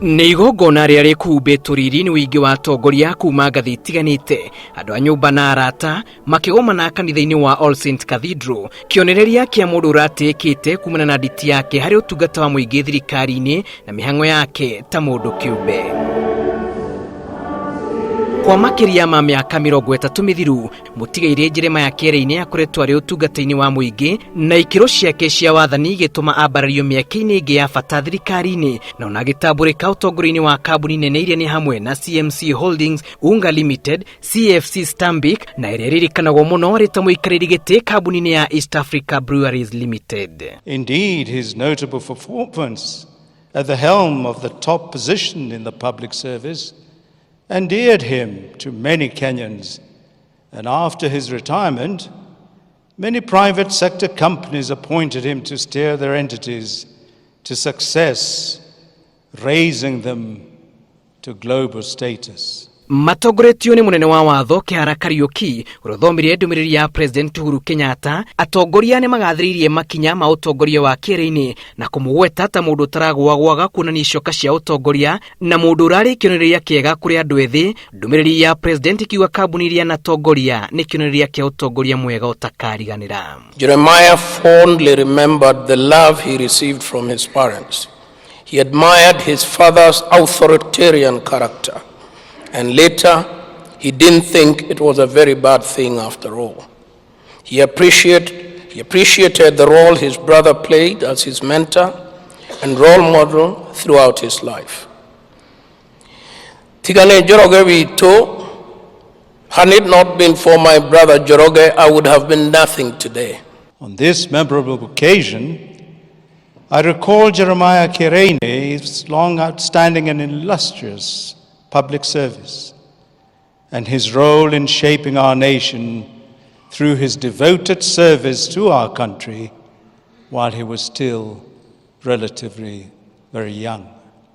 Nĩ igongona rĩa rĩkũhumbĩtwo riri nĩ ũingĩ wa atongoria kuma ngathĩ itiganĩte, andũ a nyũmba na arata makĩgomana kanitha-inĩ wa All Saints Cathedral, kĩonereria kĩa mũndũ ũratĩĩkĩte kumana na nditi yake harĩ ũtungata wa mũingĩ thirikari-inĩ na mĩhang'o yake ta mũndũ kĩũmbe. Kwa makĩria ma mĩaka 30 mĩthiru, mũtigairĩ Jeremiah Kiereini akoretwo arĩ ũtungata-inĩ wa mũingĩ na ikĩro ciake cia wathani igĩtũma ambarario mĩeke-inĩ ĩngĩ ya bata thirikari-inĩ na ona agĩtambũrĩka ũtongoria-inĩ wa kambuni nene iria nĩ hamwe na CMC Holdings, Unga Limited, CFC Stanbic na ĩrĩa ĩririkanagwo mũno arĩ ta mũikarĩri gĩtĩ kambuni-inĩ ya East Africa Breweries Limited. Indeed, his notable performance at the helm of the top position in the public service endeared him to many Kenyans. And after his retirement, many private sector companies appointed him to steer their entities to success, raising them to global status. Matongoretio nĩ mũnene wa watho Kĩhara Kariũki ũrĩa ũthomire ndũmĩrĩri ya President Uhuru Kenyatta, atongoria nĩ magathĩrĩirie makinya ma ũtongoria wa Kĩereini na kũmũgweta ta mũndũ ũtaragũagũaga kuonania icoka cia ũtongoria na mũndũ ũrarĩ kĩonereria kĩega kũrĩ andũ ethĩ. Ndũmĩrĩri ya President ikiuga kambuni iria anatongoria nĩ kĩonereria kĩa ũtongoria mwega ũtakariganĩra. Jeremiah fondly remembered the love he received from his parents. He admired his father's authoritarian character, and later he didn't think it was a very bad thing after all. He appreciated the role his brother played as his mentor and role model throughout his life. Tigane Njoroge witũ, had it not been for my brother Njoroge, I would have been nothing today. On this memorable occasion, I recall Jeremiah Kiereini's long outstanding and illustrious public service and his role in shaping our nation through his devoted service to our country while he was still relatively very young.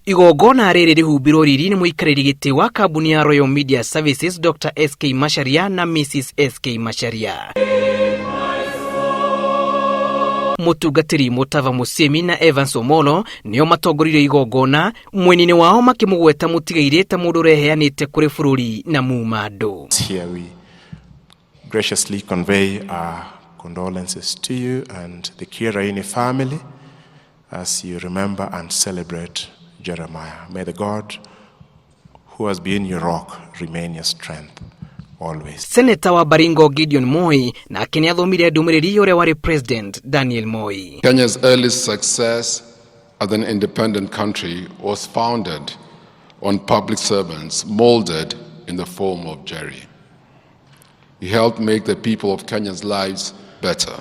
Igongona rĩrĩ rĩhumbirwo riri nĩ mũikarĩri gĩtĩ wa kambuni ya Royal Media Services Dr. SK Macharia na Mrs. SK Macharia. Mũtungatĩri Mutava Musyimi na Evans Omolo nĩo matongoririe igongona mwena-inĩ wao makĩmũgweta mũtigairĩ ta mũndũ ũreheanĩte kũrĩ bũrũri na muma andũ. Here we graciously convey our condolences to you and the Kiereini family as you remember and celebrate Jeremiah. May the God who has been your rock remain your strength always. Seneta wa Baringo Gideon Moi nake nĩ athomire ndũmĩrĩri ũrĩa warĩ President Daniel Moi. Kenya's early success as an independent country was founded on public servants molded in the form of Jerry. He helped make the people of Kenya's lives better.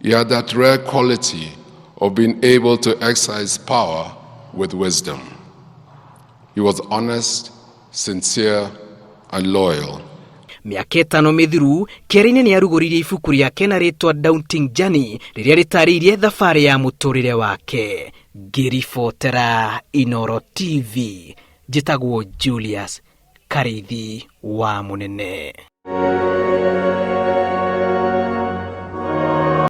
He had that rare quality of being able to exercise power with wisdom. He was honest, sincere, and loyal. Mĩaka 5 mĩthiru, Kĩereini nĩ arugũririe ibuku rĩake na rĩtwa Daunting Journey rĩrĩa rĩtarĩirie thabarĩ ya mũtũrĩre wake. Ngĩribotera Inoro TV, njĩtagwo Julius Karĩithi wa Mũnene.